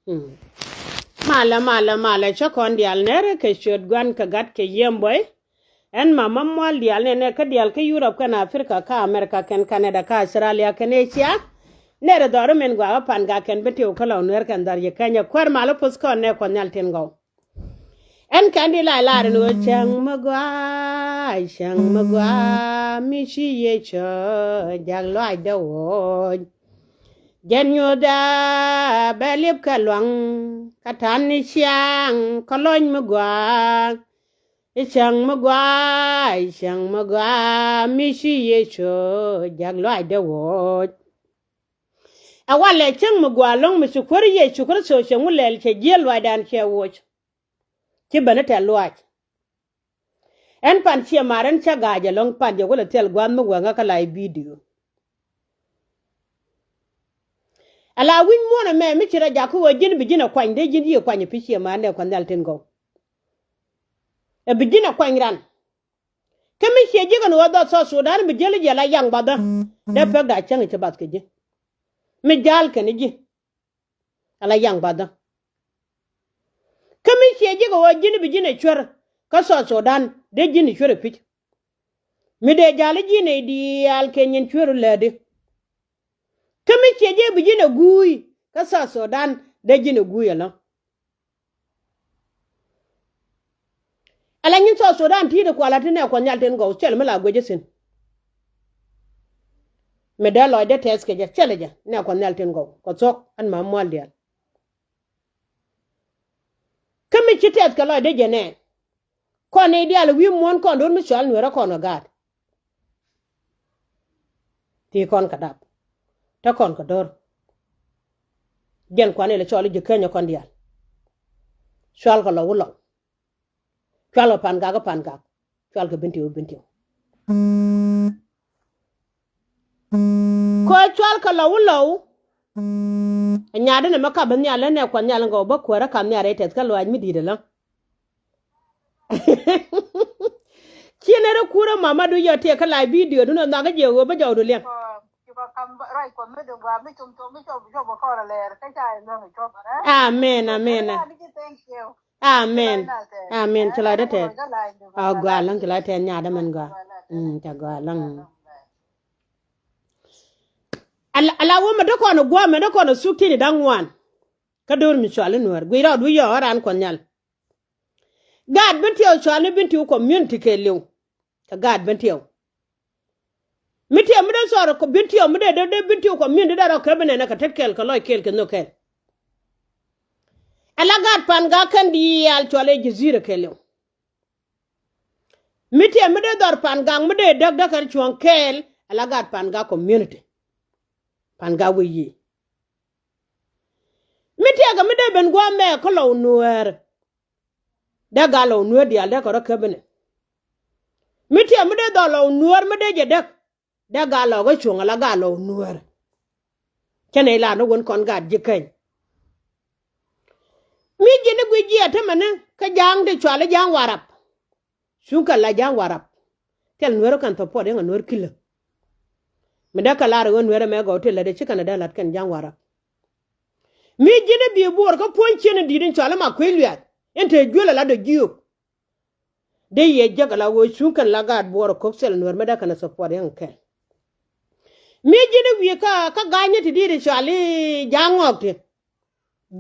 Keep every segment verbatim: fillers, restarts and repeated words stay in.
Mm. Malɛ, malɛ, malɛ, cä kɔn diaal nɛrɛ kɛ ciöt Gua̱n kɛ Gat kɛ Yiëë Buɔy. Ɛn mama mual diaal nɛnɛ kä diaal kä Yurop kɛn Africa kä America kɛn Canada kä Australia kɛn Asia. Nɛrɛ dhɔr min gɔaa kä Pangak kɛn Bentiu kä Lɔw Nuɛr kɛn dhɔr Ji̱ Kenya kuäär malä puth kɔn nɛ Kuɔth Nhial tin gɔw. Ɛn kɛn di la lar in ɣöö cäŋ mi gɔaa, cäŋ mi gɔaa, mi ci Yecu jak lɔaacdä woc. Jɛn nyuthda bɛ liep kɛ luaŋ, kä ta̱n ni ciaŋ kä lɔny mi gɔaa. Cäŋ mi gɔaa, cäŋ mi gɔaa, mi ci Yecu jak lɔaacdä woc. Ɛ walɛ cäŋ mi gɔaa ɛlɔ̱ŋ mi ci Kuäär Yecu Kritho cɛ ŋu lɛl cɛ jiɛl lɔaacdan cɛ woc. Ci ben i̱ tɛ̈th lɔaac. Ɛn pan ciɛ mar ɛn cä ga̱a̱c ɛlɔ̱ŋ pan jɛ wälɛ thil gua̱a̱th mi wɛŋä kä la i̱ bidio. Ala wi̱c muɔ̱ɔ̱n ɛmɛ mi ci rɔ jakä ɣöö ji̱n bi ji̱n ɛ kuany dee ji̱n ji̱ kuany ɛ pi̱ ciɛ mar nɛ Kuɔth Nhial tin gɔw. Ɛ bi ji̱n ɛ kuany ran. Kä mi ciɛ ji̱ kɛn ɣöö dhɔth South Sudan bi jiäl jiɛ la yaŋ bathä. Dee pek da̱a̱ cäŋ i̱ ci bath kɛ ji̱. Mi ja̱a̱l kɛn ji̱. Ala yaŋ bathä. Kä mi ciɛ ji̱ kɛ ɣöö ji̱n bi ji̱n ɛ cuer kä South Sudan dee ji̱n ɛ cuer ɛ pi̱c. Mi dee ja̱l ji̱n ɛ diaal kɛ nyin cuer ɛ läätdi. Kä mi ciɛ ji̱ bi ji̱n ɛ guuy kä South Sudan dee ji̱n ɛ guuy ɛlɔ̱ŋ. Ala nyin South Sudan ti̱i̱t kuala ti nɛ Kuɔth Nhial tin gɔw cɛl mi la guec ithin. Mi dee lɔcdɛ tɛth kɛ jɛ cɛl jɛ nɛ Kuɔth Nhial tin gɔw kɛ thuɔ̱k ɛn ma mual diaal. Kä mi ci tɛth kɛ lɔcdɛ jɛ nɛ kɔn ni diaal wi̱i̱ muɔ̱ɔ̱n kɔn do̱r mi cɔal Nueerä kɔn kɛ gaat. Ti kɔn kɛ dap. Te kɔn kɛ do̱r. Jɛn kuan ilɛ cɔl i̱ Ji̱ Kenya kɔn diaal. Cual kɛ Lɔw i̱ Lɔw. Cual kɛ Pangak i̱ Pangak. Cual kɛ Bentiu i̱ Bentiu. Kɛ cual kɛ Lɔw i̱ Lɔw. Ɛ nyaatdä nɛ mɛ kap bä nhial lä nɛ Kuɔth Nhial in gɔw bä kuäärä kap nhial rɛy tɛth kä lɔaac mi di̱i̱t ɛlä. Ciɛ nɛ rɛ kurä mama du yɔ tiɛ kä la bidio du nɛ nhɔakä jiɛ ɣöö bä jɔwdu liɛŋ. Amen, amen. Amen. Amen. Ci lɔcdä tɛth. A gɔaa läŋ ci lɔcdä tɛth nyaatdä mɛn gɔaa. Mm, ca gɔaa läŋ. Ala, ala wä mɛ dä kɔn ɛ gua̱a̱ mɛ dä kɔn ɛ thuk ti̱ni da̱ŋ ŋuan. Kä do̱r mi cual i̱ Nuäär guiy rɔɔd wi̱c yɔɔ ɣän raan Kuɔth Nhial. Gaat Bentiu cual ni Bentiu community kɛɛliw. Kɛ gaat Bentiu. Mi tiɛm mi dee sɔɔr kɔ Bentiu mi dee dee Bentiu community dee rɔ kɛ bi nɛnɛ kɛ tet kɛɛl kɛ lɔc kɛɛl kɛ nhök kɛɛl. Ala gaat Pangak kɛn diaal cual i̱ Jazira kɛɛliw. Mi tiɛm mi dee dhɔr Pangak mi dee däk däk kɛn cuɔ̱ŋ kɛɛl ala gaat Pangak community. Pangak wi̱i̱ yiëë. Mi tiɛɛkɛ mi dee ben gua̱a̱th mɛ kä Lɔw Nuäär. Dee gat Lɔw Nuäär diaal dee kɛ rɔ käp inɛ. Mi tiɛm mi dee dhɔr Lɔw Nuäär mi dee jɛ däk. Dee gat Lɔw kä cuɔ̱ŋ ala gat Lɔw Nuäär. Cä nɛy la ni wen kɔn gat Ji̱ Keny. Mi ji̱n i̱ guic jiɛɛt tämɛni kä ja̱a̱ŋ ti cual i̱ ja̱a̱ŋ Warap. Cuŋ kɛn la ja̱a̱ŋ Warap. Thil Nuäär kɛn thɔpuɔt yäŋ a Nuäär kilä. Mi dee kɛ lar ɣöö Nuäär ɛmɛ gɔw ti lätdɛ ci kɛn a dee la̱t kɛn ja̱a̱ŋ Warap. Mi ji̱n i̱ bi̱i̱ Buɔɔr kä puɔ̱ny cien in di̱i̱t in cɔal i̱ Makuëc Luɛth in te juël a latdɛ jiök. Dee yɛ jek ala ɣöö cuŋ kɛn la gaat Buɔɔr a ko̱k thil Nuäär mi dee kɛn a thɔpuɔt yäŋ kɛn. Mi ji̱n i̱ wi̱i̱ kä kä ga̱a̱cni ti di̱i̱t in cɔal i̱ ja̱a̱ŋ Ŋɔɔk ti.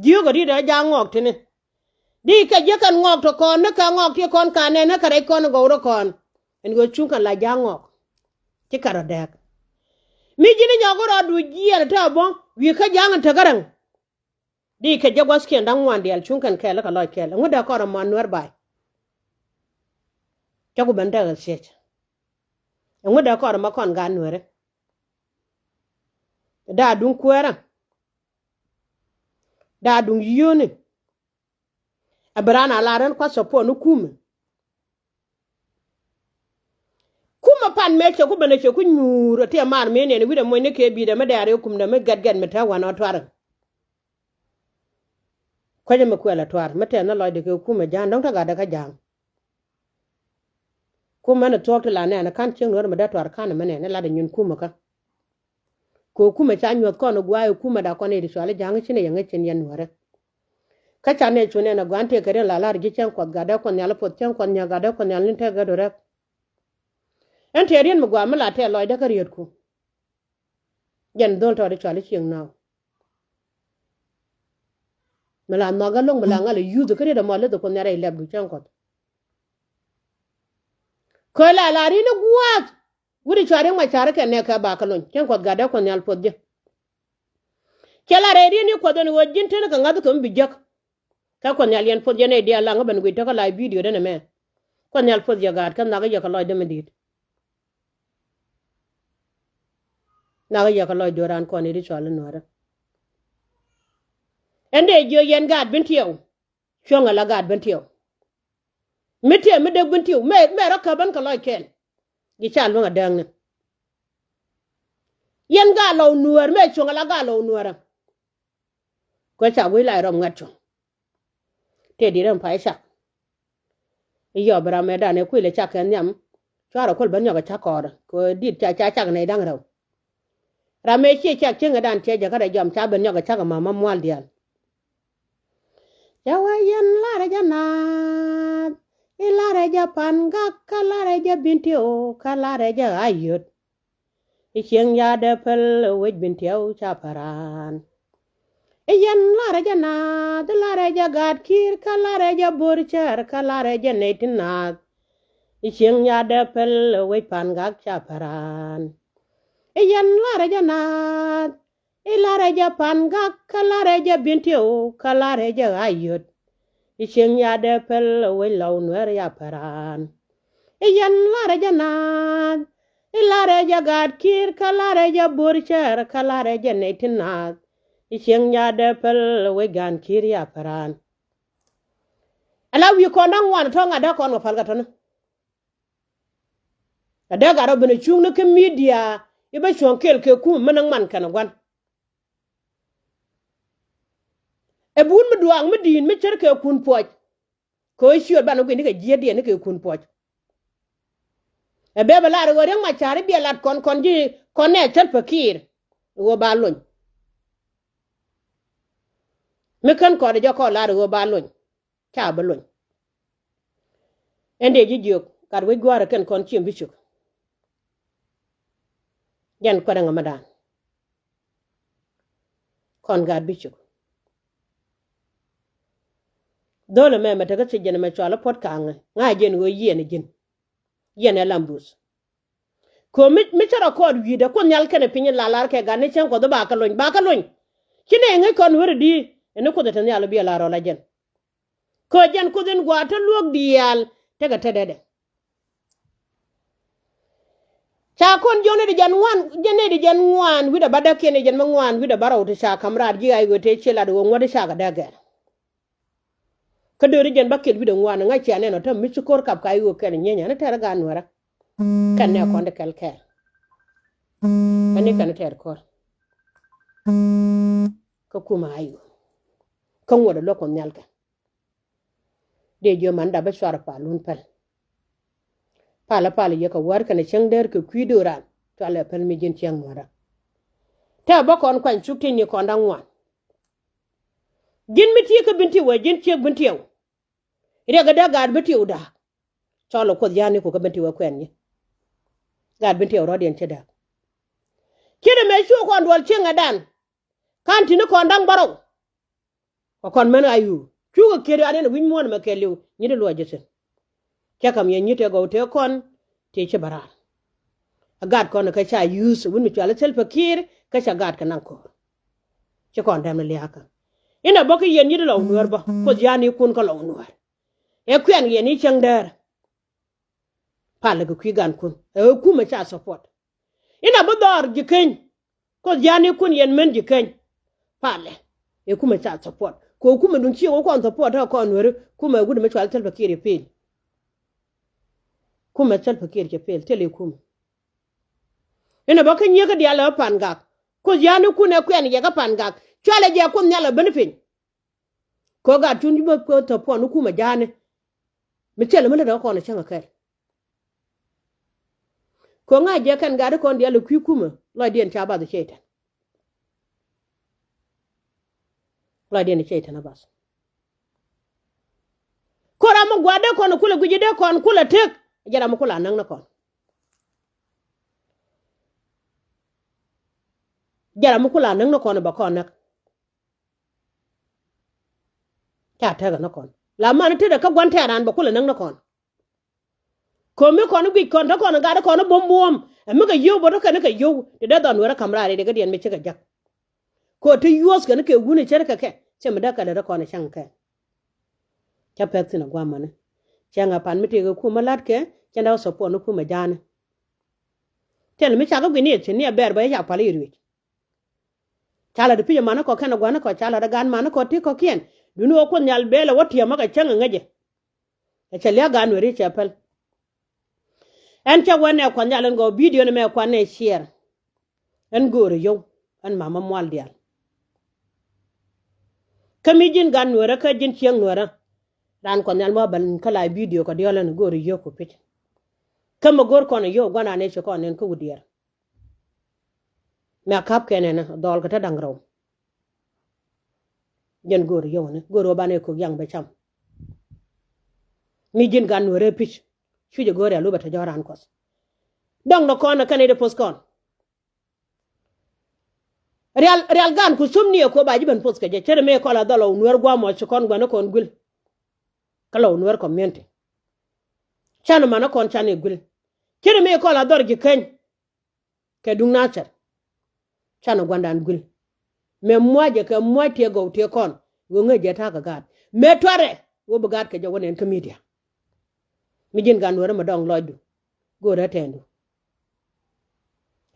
Jiök a di̱t ɛ ja̱a̱ŋ Ŋɔɔk tini. Di kɛ jiäk kɛn Ŋɔɔk tɔ kɔn ni kɛ Ŋɔɔk ti kɔn ka nɛn ni kɛ rɛc kɔn gɔw rɔ kɔn. Ɛn ɣöö cuŋ kɛn la ja̱a̱ŋ Ŋɔɔk. Ci kɛ rɔ dɛɛk. Mi ji̱n i̱ nyɔk rɔ du jiɛɛn te a bä wi̱i̱ kä ja̱a̱ŋ in te kä rɛŋ. Di kɛ jiäk gua̱thkiɛn da̱ŋ ŋuan diaal cuŋ kɛn kɛɛl kɛ lɔc kɛɛl ɛŋu dee kɔn rɔ muan Nuäär ba̱a̱y. Cä ku ben dee ɣäth ciec. Ɛŋu dee kɔn rɔ ma kɔn gaat Nuääri. Daa duŋ kuäärä. Daa duŋ yio̱o̱ni. A bi raan a lar ɣän kuath support ni kumɛ. Kumɛ pan mëë cɛ ku ben a cɛ ku nyuur a ti a mar mëë nɛn wi̱cdɛ muɔ̱cni kɛ bi̱i̱dɛ mi dɛ̈ɛ̈r i̱ kumdɛ mi gɛt gɛt mi te wanɔ tuar. Kuecä mi kuɛl a tuar mi tɛth ni lɔcdɛ kɛ kumɛ ja̱a̱ŋ dɔ̱ŋ te gatdɛ kä ja̱a̱ŋ. Kumɛ ni thuɔ̱k ti la nɛn ka̱n cieŋ Nuäär mi dee tuar ka̱n mi nɛn i̱ latdɛ nyin kumɛ kä. Kɛ kumɛ ca nyuɔ̱th kɔn i̱ gua̱a̱ i̱ kumɛ da kɔn i̱ ti cual i̱ ja̱a̱ŋ i̱ ci ni yɛ ŋäc cin yɛn Nuäärä. Kä ca nɛy cu nɛn a gua̱n tëë kɛ riɛn la la̱r ji̱ cäŋ Kuɔth gatdɛ Kuɔth Nhial i̱ puɔth cäŋ Kuɔth Nhial gatdɛ Kuɔth Nhial ni̱n tëë gatdu rɛp. Ɛn tëë riɛn mi gua̱a̱ mi la tɛɛr lɔcdä kä rietku. Jɛn dho̱l tɔɔt i̱ cual i̱ cieŋ naw. Mi la nhɔk alo̱ŋ mi la ŋa̱l i̱ yuth kä riet ɛmɔ leth i̱ Kuoth Nhial rɛy lɛpdu cäŋ Kuɔth. Kööl la la ri̱n i̱ gua̱a̱th. Wut i̱ cua riäŋ ma ca̱r kɛ nɛɛkɛ ba kä lony cäŋ Kuɔth gatdɛ Kuɔth Nhial puɔth ji̱. Cɛ la rɛy ri̱n i̱ Kuɔth ɛn ɣöö ji̱n teni kɛ ŋa̱th kɛ mi bi jek. Kä Kuɔth Nhial yɛn puɔth yɛn nɛy diaal laŋ kä ben guic tɔ̱ kä live video den ɛmɛ. Kuɔth Nhial puɔth yɛ gaat kä nhak yɛ kɛ lɔcdä mi di̱i̱t. Nhak yɛ kɛ lɔcdä raan kɔn i̱ di cual i̱ nuäärä. Ɛn dee jiök yɛn gaat Bentiu. Cuɔ̱ŋ ala gaat Bentiu. Mi tiɛm mi dek Bentiu mɛ mɛ rɔ käp ɛn kɛ lɔc kɛn. Ji̱ ca luäŋ a dääŋni. Yɛn gaat lɔw nuäär mɛ cuɔ̱ŋ ala gaat lɔw nuäärä. Kuɛ ca guic la rɔm ŋuɛ̈t cuɔ̱ŋ. Tëë di̱t ɛn pay cak. I̱ yɔp ram mëëdan ëë kuilɛ cak kɛ nhiam. Cuarɛ kuɔl ben nyɔk ɛ cak kɔɔrä kɛ di̱t ca ca cak nɛy da̱ŋ rɛw. Ram mëë ciɛ cak cieŋ ɛ dan ciɛ jɛ kä rɛ jɔam ca ben nyɔk ɛ cak ɛ ma̱ma̱ mual diaal. Cɛ wee yɛn larɛ jɛ naath i̱ larɛ jɛ pan gak kä larɛ jɛ Bentiu kä larɛ jɛ ayöt. I̱ cieŋ yadɛ päl wec Bentiu ca pa̱ran. I̱ yɛn larɛ jɛ naath i̱ larɛ jɛ gaat ki̱i̱r kä larɛ jɛ bo̱r cär kä larɛ jɛ nɛy ti naath. I̱ cieŋ yadɛ päl wec pan gak ca pa̱ran. I̱ yɛn larɛ jɛ naath i̱ larɛ jɛ pan gak kä larɛ jɛ Bentiu kä larɛ jɛ ayöt. I̱ cieŋ yadɛ päl wec lɔw nuɛr ya pa̱ran. I̱ yɛn larɛ jɛ naath i̱ larɛ jɛ gaat ki̱i̱r kä larɛ jɛ bo̱r cär kä larɛ jɛ nɛy ti naath. I̱ cieŋ yadɛ päl wec gaan ki̱i̱r ya pa̱ran. Ala wi̱i̱ kɔn da̱ŋ ŋuan tɔ̱ŋ a dee kɔn kɛ päl kɛ tɔ̱ni. A dee gat rɔ ben a cuŋni kä midia i̱ bä cuɔ̱ŋ kɛl kɛ kumɛ mi näk man kɛn a gua̱n. Ɛ bun mi duaak mi di̱i̱n mi cär kɛ kun puɔc. Kɛ ɣöö ciöt banɛ guic ni kɛ jiätdiɛn ni kɛ kun puɔc. Ɛ bɛ bɛ lar ɣöö riäŋ ma ca̱r i̱ biɛ lat kɔn kɔn ji̱ kɔn nɛ thäl pä kiir. Ɣöö ba lony mi kän kɔn jɛ kɔn lar ɣöö ba lony. Ca bi lony. Ɛn dee ji̱ jiök gat wec gua̱a̱r ɛ kɛn kɔn ciem bi cök. Jɛn kuɛrɛ ŋämädan. Kɔn gaat bi cök. Dho̱l ɛmɛ mɛ tekä thiec jɛn ɛmɛ cual i̱ puɔ̱t ka̱a̱ŋɛ ŋa̱c jɛn ɣöö yiɛn ɛ ji̱n. Yiɛn ɛ lam buth. Köö mi, mi cä rɔ kɔɔt wi̱i̱dɛ Kuoth Nhial kɛnɛ piny in la lar kɛ gat ni cäŋ Kuɔth i̱ ba kä lony, ba kä lony. Ci nɛ ŋäc kɔn weri di ɛn i̱ Kuoth ɛ te nhial i̱ biɛ la rɔl a jɛn. Kä jɛn Kuoth in gua̱a̱r te luäk diaal tekɛ te dɛdɛ. Ca kɔn jiɔn nɛy di jɛn ŋuan, jɛn nɛy di jɛn ŋuan wi̱cdɛ bädäkiɛn i̱ jɛn mi ŋuan wi̱cdɛ bäräw ti ca ka̱m raar ji̱ a i̱ ɣöö tëë ciɛ lat ɣöö ŋuätdi ca kɛ dee gɛr. Kä dööri jɛn bäkiɛn wi̱cdɛ ŋuan ŋa̱c cia nɛn ɔ te mi ci ko̱r kap ka i̱ ɣöö kɛn nyieny ɛn i̱ tɛr i̱ gaat nuäärä. Kɛn nɛ kɔn di kɛl kɛɛl. Kɛn i̱ kɛn i̱ tɛr ko̱r. Kä kumɛ a i̱ ɣöö kä ŋuɔ̱t ɛ luäk Kuɔth Nhial kɛ. Dee jiö man dap bä cuarɛ pal wun päl. Palä pal yɛ kɛ wäär kɛnɛ cäŋ däär kɛ kui̱ do̱ran cualɛ päl mi ji̱n cäŋ nuäärä. Tɛ bä kɔn kuany cuk ti̱ni kɔn da̱ŋ ŋuan. Ji̱n mi ti̱i̱ kä Bentiu ɛ ji̱n ciek Bentiu. Riɛk ɛ dee gaat Bentiu da̱a̱k. Cɔl ɛ Kuoth ya̱a̱ni ku kä Bentiu ɛ kuɛn ji̱. Gaat Bentiu rɔ̱diɛn cä da̱a̱k. Ce̱t ɛmɛ cu kɔn duɔl cieŋ ɛ dan. Ka̱n ti̱ni kɔn da̱ŋ bärɔw. Kɛ kɔn män a yuu cukɛ kiet an in wi̱c muɔ̱ɔ̱n ɛmɛ kɛɛliw nyi̱t i̱ luɔc jɛ thi̱n. Cä ka̱m yɛ nyi̱t tëë gɔw tëë kɔn tëë ci bä raar. A gat kɔn kä ca yuuth wun mi cual i̱ Salva Kiir kä ca gat kɛ naŋ ko̱o̱r. Ci kɔn dɛm ni lia̱a̱kä. Inɛ bä kä yɛn nyi̱t i̱ lɔw nuäär bä Kuoth ya̱a̱ni kun kä lɔw nuäär. Ɛ kuɛn yɛn i̱ cäŋ däär. Palɛ kɛ kui̱ gankun ɛ ɣöö kumɛ ca support. Inɛ bi dhɔr ji̱ keny. Kuoth ya̱a̱nikun yɛn män ji̱ keny. Palɛ ɛ kumɛ ca support kɛ ɣöö kumɛ duŋ ci ɣöö kɔn support ɛ kɔn nuääri kumɛ wut mi cual Salva Kiir yɛ pel. Kumɛ Salva Kiir cɛ pel thil ɛ kumɛ. Inɛ bä kä nyiek kä diaal ɛ pan gak. Kuoth ya̱a̱nikun ɛ kuɛn yɛ kä pan gak cualɛ jɛ Kuoth Nhial ɛ ben piny. Kɛ ɣöö gat cun ji̱ bä kuɛ thɔp puɔn ni kumɛ ja̱a̱ni. Mi thilɛ mi lät ɛ kɔn ɛ cäŋ ɛ kɛl. Kɛ ɣöö ŋa̱c jɛ kɛn gat ɛ kɔn diaal ɛ kui̱ kumɛ lɔcdiɛn ca bath ɛ cɛy tɛn. Lɔcdiɛn ɛ cɛy tɛn ɛ bath. Gua̱a̱r dee kɔn kulɛ guic dee kɔn kulɛ tek. Jɛ ram mi kula näk ni kɔn. Jɛ ram mi kula näk ni kɔn bɛ kɔn näk. Ca tekɛ ni kɔn la man tetdɛ kä gua̱n tɛ̈ran bɛ kulɛ näk ni kɔn. Ko̱mi kɔn guic kɔn te kɔn gat kɔn buɔ̱m buɔ̱m ɛ mi kɛ yio̱w bä te kɛn kɛ yio̱w ti dee dhɔn weri ka̱m raar i̱ dee kädiɛn mi cikɛ jak. Ko̱ ti yuɔ̱th kɛn kɛ wuni ce̱tkɛ kɛ cɛ mi dee kɛ lɛ te kɔn cäŋ kɛ. Cä pɛk thi̱n ɛ gua̱a̱mani. Cäŋ ɛ pan mi tëëkɛ kumä la̱tkɛ cɛn dee wä support ni kumä ja̱a̱ni. Tɛl mi cakɛ guic ni ɛ thi̱n ni ɛ bɛɛr bä yɛ ca pal i̱ ruëc. Ca la̱t pi̱c ɛ manikɔ kɛn ɛ gua̱nikɔ ca la̱t ɛ gan manikɔ ti kɔ̱kiɛn. Duni ɣöö Kuoth Nhial bee lɛ wä tiɛm ɛ kɛ cäŋ ɛ ŋäcɛ. Ɛ cɛ liak gan weri cɛ päl. Ɛn cä wä nɛ Kuɔth Nhial ɛn gɔw bidio ni mɛ kuan nɛ ciɛɛr. Ɛn go̱o̱rɛ yio̱w ɛn mamä mual diaal. Kä mi ji̱n gan nueerä kä ji̱n cieŋ nueerä. Raan Kuɔth Nhial mɔ bɛl kä la bidio kɛ diɔl ɛn go̱o̱rɛ yio̱w ku pi̱c. Kä mɛ go̱o̱r kɔn yio̱w gua̱n raan ëë ci kɔn nɛn kä wut diɛɛr. Mɛ a ka̱p kɛn ɛn dhɔl kɛ te da̱ŋ rɛw. Jɛn go̱o̱r yio̱w ni go̱o̱r wä banɛ kök yaŋ bɛ cam. Mi ji̱n gan nueerä pi̱c. Cu jɛ go̱o̱r ya lupɛ te jɔ̱ɔ̱r raan Kuɔth. Dɔ̱ŋ nɔ kɔn ɛ kɛn i̱ dee poth kɔn. Rial, rial gan ku cum ni ɛ ko̱ ba ji̱ ben poth kɛ jɛ ce̱t mëë kɔn la dhɔl ɔ nueer gua̱a̱mɔ ci kɔn gua̱n kɔn guil. Kä la ɔ nueer community. Can man kɔn can i̱ guil. Ce̱t mëë kɔn la dhɔr ji̱ keny. Kɛ duŋ Nathɛr. Canɛ gua̱ndan guil. Mëë mua̱cɛ kɛ mua̱c tiɛ gɔw tiɛ kɔn. Ɣöö ŋäc jɛ ta̱a̱ kɛ gaat mëë tuarɛ. Ɣöö bi gaat kɛ jɛ wä nɛn kä midia. Mi ji̱n gan nueerä mɛ dɔ̱ŋ lɔcdu. Go̱o̱rɛ tɛɛndu.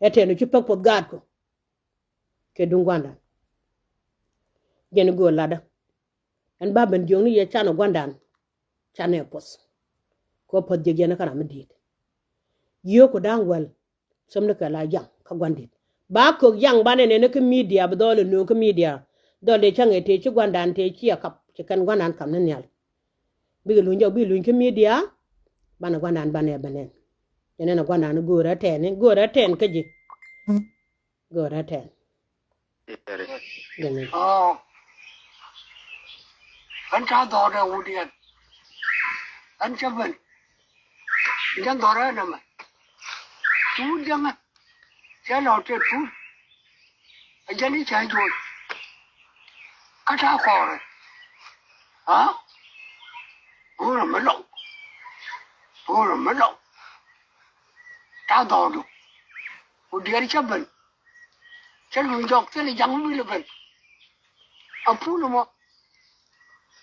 Ɛ tɛɛndu ci päk poth gaatku. Kɛ duŋ gua̱ndan. Jɛn i̱ go̱o̱r latdä. Ɛn ba ben jiökni yɛ canɛ gua̱ndan. Canɛ poth. Kɛ ɣöö poth jiäk yɛn kä ram mi di̱i̱t. Yio̱o̱ku da̱ŋ wäl. Thömnikɛ la yaŋ kä gua̱n di̱t ba kök yaŋ banɛ nɛn kä midia bi dhɔl ɛ nööŋ kä midia. Dhɔl dee cäŋ ɛ tëë ci gua̱ndan tëë ci ɛ kap ci kɛn gua̱ndan kap ni nhial. Bikɛ luny jɔk bi luny kä midia. Banɛ gua̱ndan banɛ bɛ nɛn. Yɛn ɛn ɛ gua̱ndan go̱o̱rɛ tɛɛni go̱o̱rɛ tɛɛn kä ji̱. Go̱o̱rɛ tɛɛn. Ɣän ca dhɔrɛ wudiɛn. Ɣän cä ben. Jɛn dhɔrɛ nɛmɛ. Ci wut jäŋä. Cɛ lɔ tëë pur. A jɛn i̱ cä juɔc. Kä ta̱a̱ kɔɔrɛ. A go̱o̱rɛ mi lɔŋ. Go̱o̱rɛ mi lɔŋ. Ta̱a̱ dhɔrdu. Ku diɛɛr cä ben. Cä luny jɔk thilɛ ja̱ŋ mi lɛ ben. A pul mɔ.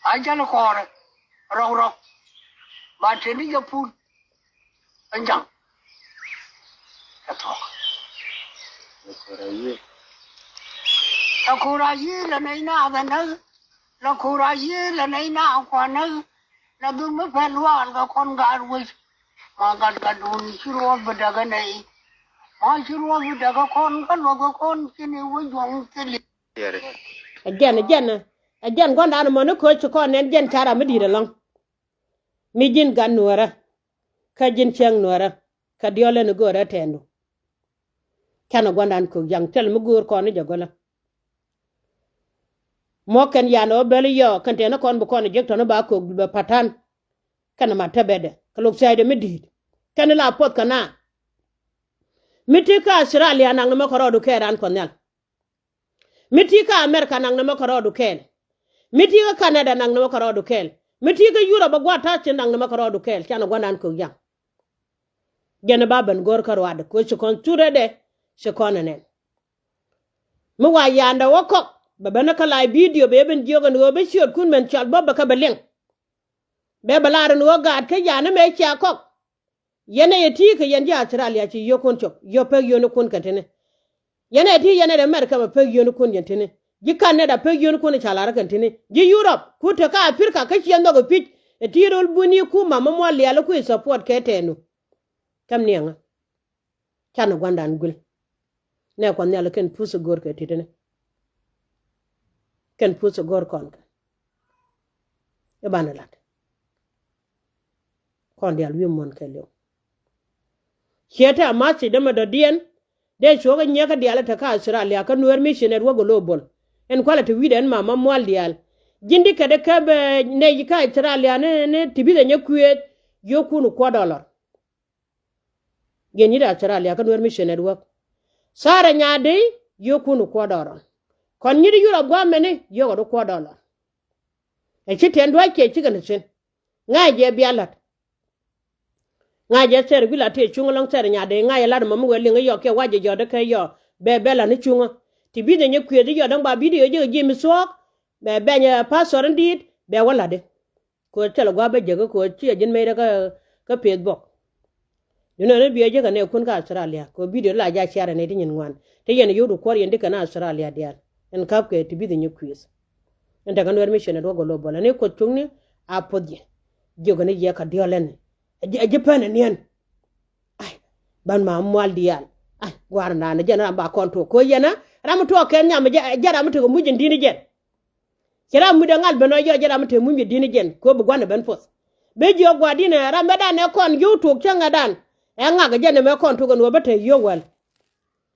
A jäl kɔɔrɛ. Rɔk rɔk. Ba teni jɛ pul. Ɛn ja̱ŋ. Ɛ thɔk. La ko̱r a yiëë la nɛy naath ɛ näk. La ko̱r a yiëë la nɛy naath kuan näk. La dhun mi pɛl luaal kɛ kɔn gaat wec. Ma gat gatdun ci ruɔth bi däk ɛ nɛy. Ma ci ruɔth bi däk ɛ kɔn kä luɔth kɛ kɔn ci ni wec juɔ̱ŋ thil. Ɛ jɛn ɛ jɛn ɛ jɛn gua̱ndan ɛmɔ ni ko̱c ci kɔn nɛn jɛn ca ram mi di̱i̱t ɛlɔ̱ŋ. Mi ji̱n gat nuäärä kä ji̱n cäŋ nuäärä. Kä diɔl ɛn i̱ go̱o̱rɛ tɛɛndu. Canɛ gua̱ndan kök yaŋ thil mi go̱o̱r kɔn i̱ jɛ gölä. Mɔ kɛn yan ɣä bel yɔ kɛn tɛn kɔn bi kɔn jiäk tɔn ba kök bɛ patan. Kɛn ma te bɛdɛ kɛ lok thia̱a̱cdɛ mi di̱i̱t. Kɛn la puɔth kɛ na. Mi ti kä Australia naŋ ni mɛ kɛ rɔɔdu kɛɛl ran kɔn nhial. Mi ti kä America naŋ ni mɛ kɛ rɔɔdu kɛɛl. Mi ti kä Canada naŋ ni mɛ kɛ rɔɔdu kɛɛl. Mi ti kä Europe a gua̱a̱t ta̱a̱ ci naŋ ni mɛ kɛ rɔɔdu kɛɛl canɛ gua̱ndan kök yaŋ. Jɛn ba ben go̱r kä ruaadɛ kɛ ci kɔn thurɛ dɛ. Ci kɔn ɛ nɛn. Mi wa yandɛ wä kɔk bɛ ben kä la bidio bɛ ben jiök ɛn ɣöö bɛ ciötkun mɛn cɔl bä bɛ kä bɛ liŋ. Bɛ bɛ lar ɛn ɣöö gaat kä yanɛ mɛ cia kɔk. Yɛn ɛ yɛ ti̱i̱ kɛ yɛn ji̱ Australia ci yio̱kun cop yio̱k pek yio̱nikun kɛn tini. Yɛn ɛ ti̱i̱ yɛn ɛ America mɛ pek yio̱nikun yɛn tini. Ji̱ Canada pek yio̱nikun ca lar kɛn tini. Ji̱ Europe ku te kä Africa kä ciɛ nhɔk ɛ pi̱c. Ɛ ti̱i̱ rol buni ku mamä mual lial ku i̱ support kɛ tɛɛnu. Tɛm niɛŋä. Canɛ gua̱ndan guil. Nɛ kuan nhial kɛn puth i̱ go̱r kɛ ti̱tini. Kɛn puth i̱ go̱r kɔn kɛ i̱ banɛ lat. Kɔn diaal wi̱i̱ muɔ̱n kɛ liw. Ciɛ te a math ci dämɛ dɔ̱diɛn. Dee cuɔ̱k i̱ nyiɛkä diaal i̱ te kä Australia kä Nueer Mission Network Global. Ɛn kualɛ te wi̱i̱dɛ ɛn mama mual diaal. Ji̱n di kɛ di kɛp nɛy kä Australia ni, ni ti bi̱thɛ nyɛ kuëëth, yio̱o̱kun kuɔt dollar. Yɛn nyi̱t Australia kä Nuer Mission Network. Sarah Nyadei, yio̱o̱kun kuɔt dollar. Kɔn nyi̱t Europe gua̱a̱mɛni, yio̱o̱kɛ di kuɔt dollar. Ɛ ci tɛn dua̱c kiɛ cikɛ ni thi̱n. Ŋa̱c jɛ bia la̱t. Ŋa̱c jɛ thɛr wi̱i̱ la tëë cuŋä lɔ̱ŋ thɛr Nyadei, ŋa̱c jɛ la̱t mɔ mi wee liŋ i̱ yɔ kiɛ wac jɛ jɔt ikä yɔ. Bɛ bɛ la̱t ni cuŋä. Ti bi̱thɛ nyɛ kuëëth i̱ yɔ däŋ ba bi̱diö jɛ kɛ ji̱ mi thuɔ̱ɔ̱k. Bɛ bɛny pastor in di̱i̱t bɛ wä la̱t i̱. Kɛ ɣöö thilɛ gua̱a̱p bä jäkä kɛ ɣöö ciɛ ji̱n mecdä kä, kä Facebook. Duundɛ ni biɛ jäkä nɛɛkun kä Australia kɛ ɣöö bi̱diö la ja ciarɛ nɛy ti nyin ŋuan. Te yɛn yio̱w di kuɔr yɛn di kɛn Australia diaal. Ɛn ka̱p kɛ ti bi̱thi nyɛ kuëëth. Ɛn tekɛ Nuer Mission Network Global ɛn i̱ Kuoth cuŋni a puɔth yɛ. Jiökɛ ni yɛ kɛ diɔl ɛn. Ɛ ji̱ pɛn ɛ niɛn. Ai, ban ma mual diaal. Ai, gua̱a̱r naan ɛ jɛn ram ba kɔn tuɔɔk kɛ ɣöö yɛn ɛ ram mi tuɔɔk kɛn nyam ɛ jɛ ram mi tekɛ muc in di̱t ni jɛn. Ci ram mi dee ŋal ben ɔ yɔ jɛ ram mi te muny bi di̱n jɛn kɛ ɣöö bi gua̱n ɛ ben puɔth. Bi jiök gua̱di̱n ɛ ram bɛ dan ɛ kɔn yio̱w tuɔɔk cäŋ ɛ dan. Ɛ ŋak ɛ jɛn ɛ mɛ kɔn tuɔɔk ɛn ɣöö bä te yio̱w wäl.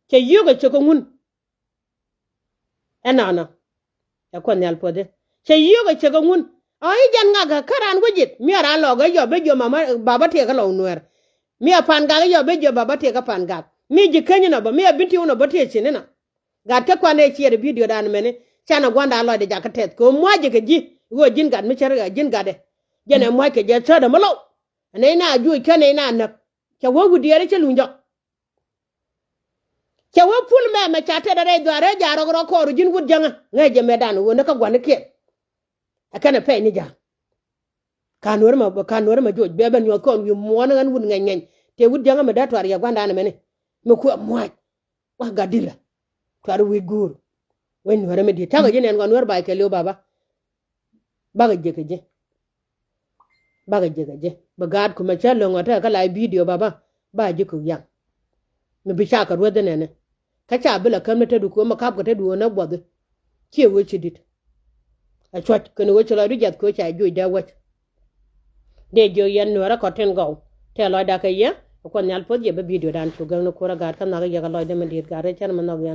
Cɛ yio̱k ɛ cɛ kɛ ŋun. Ɛnɔnɔ. Ɛ Kuoth Nhial puɔthi. Cɛ yio̱k ɛ cɛ kɛ ŋun. Ɔ i̱ jɛn ŋak ɛ kä raan wec it mi ɛ raan lɔɔk ɛ yɔ ben jiök mama baba tëëk ɛ lɔw nuɛɛr. Mi ɛ pa̱n gak ɛ yɔ ben jiök baba tëëk ɛ pa̱n gak. Mi ji̱ keny inɔ bä mi ɛ bi̱n ti wun ɔ bä tëëk thi̱n inɔ. Gat kä kuan ëë ciɛɛr ɛ bi̱diödan mɛni canɛ gua̱ndan lɔcdɛ jakä tɛth kɛ ɣöö mua̱cɛ kɛ ji̱. Ɣöö ji̱n gat mi cär ɛ ji̱n gatdɛ. Jɛn ɛ mua̱c kɛ jɛ thädɛ mi low. Ɛ nɛy na juuc kä nɛy na näk. Cɛ wä wi̱diɛɛr cä luny jɔk. Cɛ wä pul mɛmɛ ca tɛt ɛ rɛy dhɔaar rɛy ja̱a̱r rɔk rɔk kɔɔr ji̱n wut jäŋä ŋäc jɛ mɛtdan ɣöö ni kä gua̱n ni kiɛt. Ɛ kɛnɛ pɛy ni ja̱a̱r. Ka nuäär ma, ka nuäär ma joc bɛ bɛ nyuɔth kɔn wi̱i̱ muɔ̱ɔ̱n ɣän wut ŋɛny ŋɛny. Tëë wut jäŋä mi dee tuar yɛ gua̱ndan mɛni. Mi kuɛ mua̱c. Wah gat dilä. Tuar wi̱i̱ guur. Wec nuäärä mi di̱i̱t. Ta̱kɛ ji̱ nɛn kɔn nuäär ba̱a̱c kɛ li̱w baba. Bakɛ jiäk kɛ ji̱. Bakɛ jiäk kɛ ji̱. Bi gaat kumɛ cä lo̱ŋ ɔ tekɛ kä la bi̱i̱diö baba. Ba ji̱ kök yaŋ. Mi bi cakɛ rueth inɛnɛ. Kä ca bi la käm ni te du kɛ ɣöö mi kap kɛ te du ɣöö nä buɔthi. Ciɛ wee ci di̱t. Ɛ cuɔ̱c kɛn wee ci lɔcdu jiath kɛ ɣöö ca juuc dee wec. Dee jiök yɛn nuäärä kɔ tin gɔw. Tëë lɔcda kɛ yɛ. Ɛ Kuoth Nhial puɔ̱th yɛ bä bi̱i̱diödan cu gäŋ ni ko̱r ɛ gaat kä nhɔakä yɛ kɛ lɔcdä mi di̱i̱t gaat rɛy cär mi nhɔk yɛn.